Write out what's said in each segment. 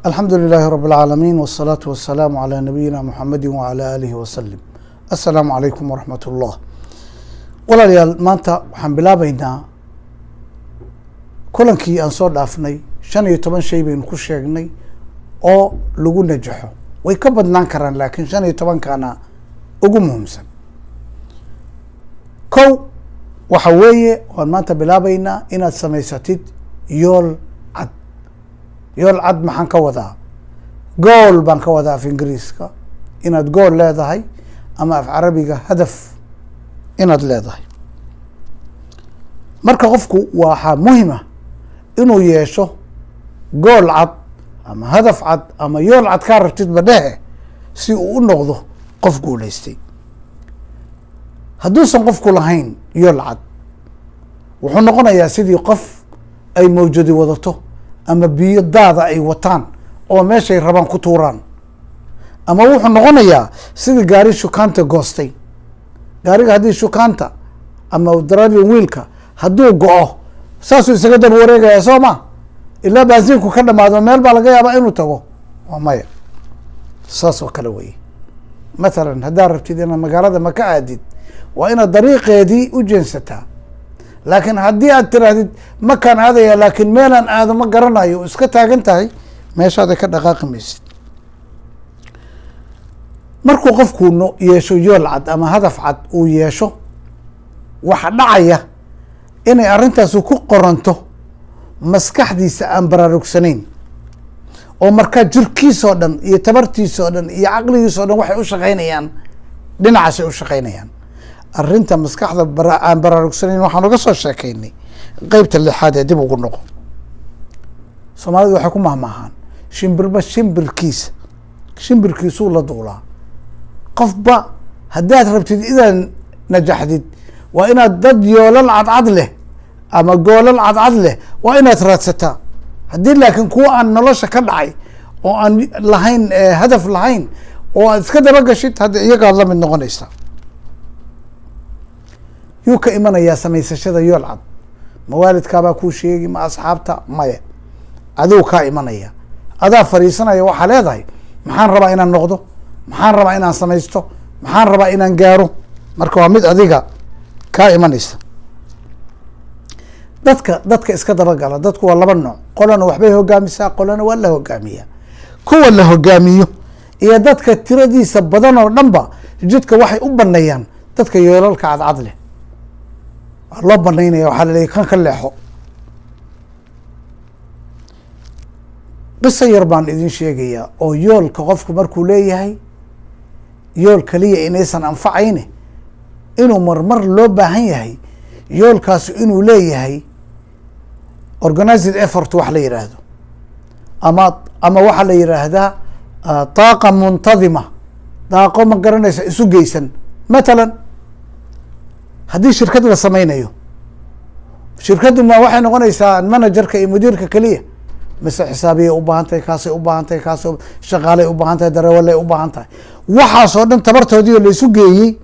Alxamdu lilaahi rab اlcaalamiin wالsalaatu wasalaamu calى nabiyina muxamedi wعalى aalihi wasalim. Assalaamu calaykum waraxmat ullah. Walaalayaal, maanta waxaan bilaabeynaa kulankii aan soo dhaafnay. 15 shay baynu ku sheegnay oo lagu najaxo. Way ka badnaan karaan, laakiin 15-kana ugu muhiimsan. Kow waxa weeye, waan maanta bilaabeynaa inaad samaysatid yool cad. Yool cad maxaan ka wadaa? Goal baan ka wadaa af Ingiriiska, inaad goal leedahay, ama af Carabiga hadaf inaad leedahay. Marka qofku waxaa muhima inuu yeesho goal cad ama hadaf cad ama yool cad, kaa rabtidba dhehe, si uu u noqdo qof guulaystay. Hadduusan qofku lahayn yool cad, wuxuu noqonayaa sidii qof ay mawjadi wadato ama biyo daada ay wataan oo meeshay rabaan ku tuuraan, ama wuxuu noqonayaa sidii gaari shukaanta goostay. Gaariga haddii shukaanta ama driving wheelka hadduu go'o, saasuu isaga daba wareegaya, soo ma? Ilaa baansiinku ka dhamaado meel baa laga yaabaa inuu tago. Waa maya, saas oo kale weye. Mathalan, haddaad rabtid inaad magaalada Maka aadid, waa inaad dariiqeedii u jeensataa. Laakiin haddii aad tiraahdid "Makaan aadaya, laakiin meelaan aado ma garanayo," iska taagan tahay, meeshaada ka dhaqaaqi maysid. Markuu qofku no yeesho yool cad ama hadaf cad uu yeesho, waxa dhacaya inay arrintaasu ku qoranto maskaxdiisa aan baraarugsanayn, oo markaa jirkiisoo dhan iyo tabartiisoo dhan iyo caqligiisoo dhan waxay u shaqaynayaan dhinacaasay u shaqaynayaan. Arrinta maskaxda aan baraarugsanayn waxaan uga soo sheekaynay qeybta lixaad ee dib ugu noqo. Soomaalidu waxay ku mahmaahaan, "Shimbirba shimbirkiisa shimbirkiisuu la duulaa." Qofba haddaad rabtid inaad najaxdid, waa inaad dad yoolal cadcad leh ama goolal cadcad leh waa inaad raadsataa. Haddii laakiin kuwa aan nolosha ka dhacay oo aan lahayn hadaf lahayn oo aad iska daba gashid, hadda iyagaad la mid noqonaysaa. Yuu ka imanayaa samaysashada yool cad? Ma waalidkaabaa kuu sheegi? Ma asxaabta? Maya, adigu kaa imanaya. Adaa fadhiisanaya, waxaa leedahay, "Maxaan rabaa inaan noqdo? Maxaan rabaa inaan samaysto? Maxaan rabaa inaan gaaro?" Marka waa mid adiga kaa imanaysa. Dadka iska dabagala, dadku waa laba nooc: qolana waxbay hogaamisaa, qolana waa la hogaamiyaa. Kuwa la hogaamiyo iyo dadka tiradiisa badan oo dhan ba jidka waxay u baneeyaan dadka yoolalka cadcad leh. Waa loo banaynaya, waxaa la leeyay, "Kan ka leexo." Qiso yar baan idin sheegayaa oo yoolka qofku markuu leeyahay, yool kaliya inaysan anfacayne, inuu marmar loo baahan yahay yoolkaasi inuu leeyahay organized effort wax la yidhaahdo, ama waxaa la yidhaahdaa taaqa muntadima, daaqo, ma garanaysa, isu geysan. Matalan, haddii shirkad la sameynayo, shirkaddu ma waxay noqonaysaa managerka iyo mudiirka keliya, mise xisaabiyay u baahan tahay, kaasay u baahan tahay, kaas shaqaalay u baahan tahay, darawalay u baahan tahay? Waxaasoo dhan tabartoodii oo la isu geeyey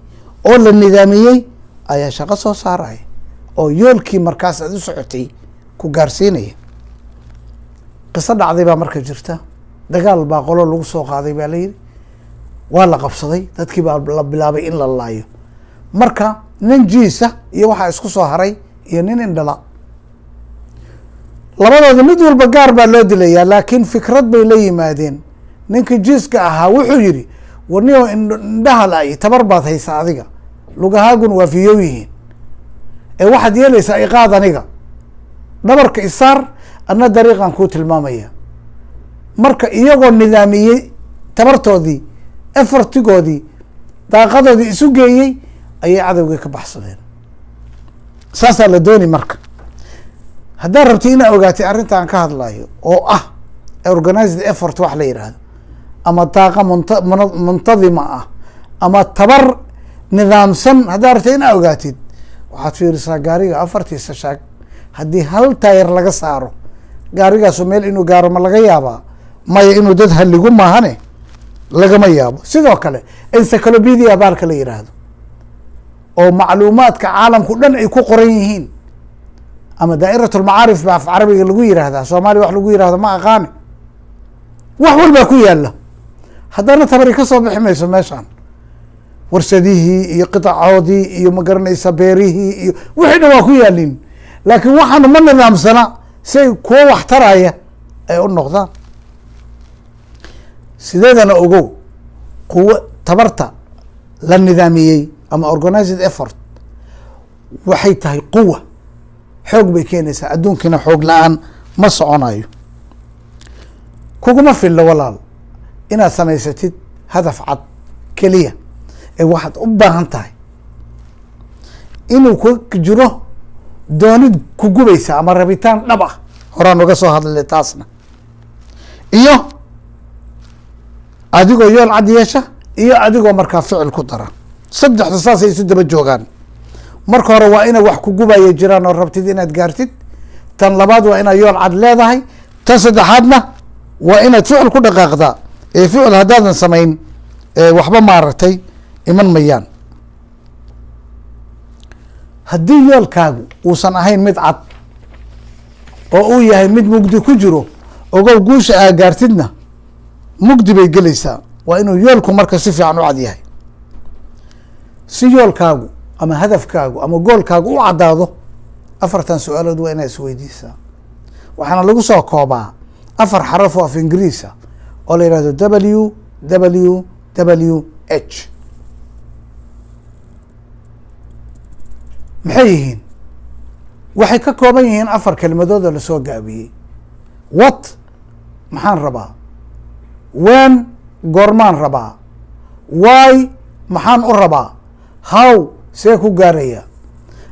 oo la nidaamiyey ayaa shaqo soo saaraya oo yoolkii markaas aad u socotay ku gaarsiinaya. Qiso dhacday baa marka jirta. Dagaal baa qolo lagu soo qaaday baa la yidhi, waa la qabsaday, dadkii baa la bilaabay in la laayo. Marka nin jiisa iyo waxaa isku soo haray iyo nin indhala. Labadooda mid walba gaar baa loo dilayaa, laakiin fikrad bay la yimaadeen. Ninkii jiiska ahaa wuxuu yidhi, "Warniyo indhaha la-ay, tabar baad haysaa adiga, lugahaaguna waa fiyow yihiin, ee waxaad yeelaysaa iqaad aniga, dhabarka isaar, adna dariiqan kuu tilmaamaya." Marka iyagoo nidaamiyey tabartoodii, effortigoodii, daaqadoodii isu geeyey, ayay cadowgii ka baxsadeen. Saasaa la dooni. Marka haddaad rabti inaa ogaatay arrintaan ka hadlayo oo ah organized effort wax la yidhaahdo, ama daaqa muntadima ah ama tabar nidaamsan, haddaad rabtay inaa ogaatid, waxaad fiirisaa gaariga afartiisa shaag. Haddii hal taayar laga saaro, gaarigaasu meel inuu gaaro ma laga yaabaa? Maya, inuu dad halligu maahane lagama yaabo. Sidoo kale encyclopedia baalka la yidhaahdo oo macluumaadka caalamku dhan ay ku qoran yihiin, ama daa'irat lmacaarif baa af carabiga lagu yihahdaa, Soomaaliya wax lagu yihahdo ma aqaani, wax walbaa ku yaala. Haddana tabari ka soo bixi mayso meeshaan, warshadihii iyo qitacoodii iyo ma garanaysa beerihii iyo wixii dhan waa ku yaalin, laakiin waxaanu ma nidaamsana si ay kuwo wax taraya ay u noqdaan. Sideedana ogow, quwo tabarta la nidaamiyey ama organized effort waxay tahay quwa, xoog bay keenaysaa, adduunkiina xoog la-aan ma soconayo. Kuguma fillo, walaal, inaad samaysatid hadaf cad keliya, ee waxaad u baahan tahay inuu ku jiro doonid ku gubaysa ama rabitaan dhab ah, horaan uga soo hadlay taasna, iyo adigoo yool cad yeesha iyo adigoo markaa ficil ku dara. Saddexda saasay isu daba joogaan. Marka hore waa inay wax ku gubaya jiraan oo rabtid inaad gaartid. Tan labaad waa inaad yool cad leedahay. Tan saddexaadna waa inaad ficil ku dhaqaaqdaa. Ee ficil haddaadan samayn, waxba maaragtay iman mayaan. Haddii yoolkaagu uusan ahayn mid cad oo uu yahay mid mugdi ku jiro, ogow, guusha aa gaartidna mugdi bay gelaysaa. Waa inuu yoolku marka si fiican u cad yahay. Si yoolkaagu ama hadafkaagu ama goolkaagu u caddaado, afartan su-aalood waa inaad isweydiisaa. Waxaana lagu soo koobaa afar xaraf oo af Ingiriisa oo la yihahdo WWWH. Maxay yihiin? Waxay ka kooban yihiin afar kelmadood oo lasoo gaabiyey: what, maxaan rabaa; when, goormaan rabaa; why, maxaan u rabaa; how, see ku gaaraya.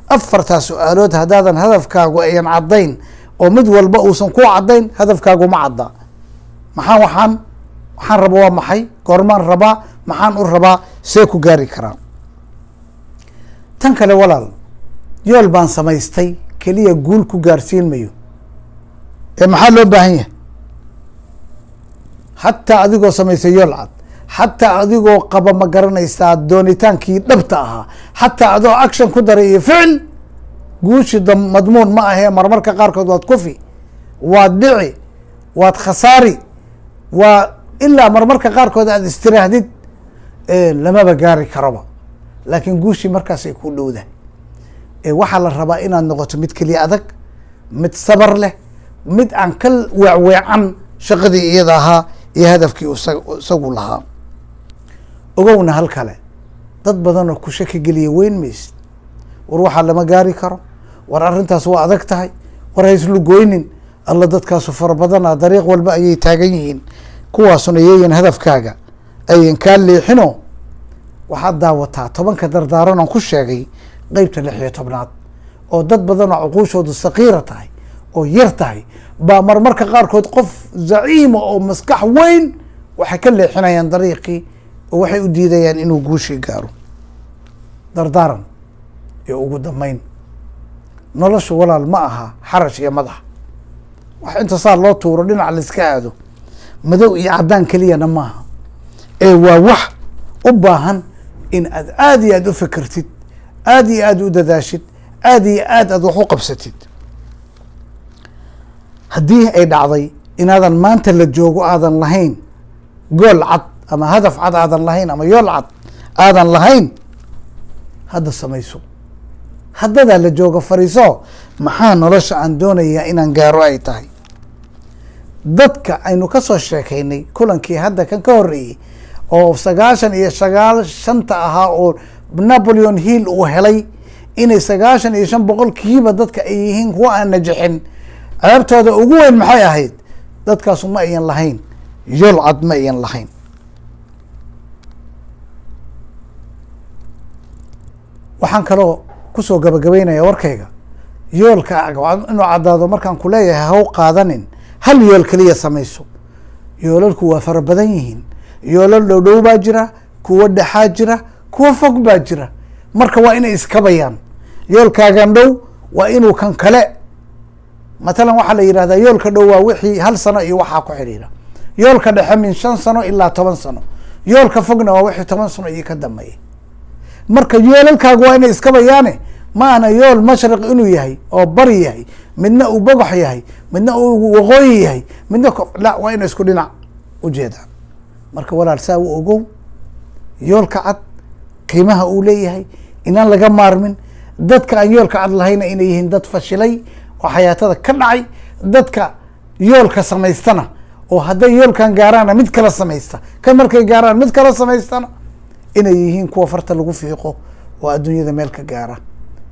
Afartaas su-aalood haddaadan hadafkaagu ayan caddayn oo mid walba uusan ku caddayn, hadafkaagu ma cadda. Maxaan waxaan raba waa maxay? Goormaan rabaa? Maxaan u rabaa? See ku gaari karaa? Tan kale, walaal, yool baan samaystay keliya guul ku gaarsiin mayo. Ee maxaa loo baahan yahay? Xataa adigoo samaystay yool cad, xataa adigoo qaba, ma garanaysaa, doonitaankii dhabta ahaa, xataa adoo action ku daray iyo ficil, guushi madmuun ma ahee. Marmarka qaarkood waad kufi, waad dhici, waad khasaari, waa ilaa marmarka qaarkood aad istiraahdid lamaba gaari karoba, laakiin guushii markaasay ku dhowdahay. Waxaa la rabaa inaad noqoto mid keliya adag, mid sabar leh, mid aan ka weecweecan shaqadii iyada ahaa iyo hadafkii isagu lahaa. Ogowna hal kale, dad badan oo ku shaki geliya weyn maysid: war waxaa lama gaari karo, war arrintaas waa adag tahay, war hayslugoynin. Alla, dadkaasu fara badana, dariiq walba ayay taagan yihiin. Kuwaasuna yeeyan hadafkaaga ayan kaa leexino. Waxaad daawataa 10-ka dardaaran oon ku sheegay qeybta 16aad, oo dad badan oo cuquushoodu sakiira tahay oo yar tahay baa marmarka qaarkood qof zaciima oo maskax weyn waxay ka leexinayaan dariiqii oo waxay u diidayaan inuu guushii gaaro. Dardaaran iyo ugu dambeyn, noloshu, walaal, ma aha xarash iyo madax wax inta saa loo tuuro dhinac laiska aado. Madow iyo caddaan keliyana maaha, ee waa wax u baahan in aad aada iyo aada u fikirtid, aada iyo aada u dadaashid, aada iyo aad aad wax u qabsatid. Haddii ay dhacday inaadan maanta la joogo aadan lahayn gool cad ama hadaf cad aadan lahayn ama yool cad aadan lahayn, hadda samayso. Haddadaa la joogo fariiso: maxaa nolosha aan doonayaa inaan gaaro ay tahay? Dadka aynu ka soo sheekaynay kulankii hadda kan ka horreeyey oo 99 shanta ahaa oo Napoleon Hill uu helay inay 95% dadka ay yihiin kuwa aan najixin, ceebtooda ugu weyn maxay ahayd? Dadkaasu ma ayan lahayn yool cad, ma ayan lahayn. Waxaan kaloo kusoo gabagabeynaya warkayga: yoolka inuu caddaado markaan kuleeyahay, ha u qaadanin hal yool keliya samayso. Yoolalku waa fara badan yihiin. Yoolal dhow dhow baa jira, kuwo dhexaa jira, kuwo fog baa jira. Marka waa inay iskabayaan. Yoolkaagan dhow waa inuu kan kale, matalan waxaa la yidhahdaa yoolka dhow waa wixii hal sano iyo waxaa ku xidhiidha. Yoolka dhexe min 5 sano ilaa 10 sano. Yoolka fogna waa wixii 10 sano iyo ka dambeeya. Marka yoolalkaagu waa inay iskabayaane. Maana yool mashriq inuu yahay oo bari yahay, midna uu bogox yahay, midna uu waqooyi yahay, midna la, waa inay isku dhinac ujeedaan. Marka walaal, saa u ogow yoolka cad qiimaha uu leeyahay, inaan laga maarmin. Dadka aan yoolka cad lahayna inay yihiin dad fashilay oo xayaatada ka dhacay. Dadka yoolka samaystana, oo hadday yoolkan gaaraana mid kala samaysta, kan markay gaaraan mid kala samaystana, inay yihiin kuwa farta lagu fiiqo oo adduunyada meel ka gaara.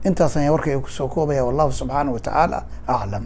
Intaas ayaan warkayga kusoo koobaya. Wallahu subxaanahu wa tacaala aclam.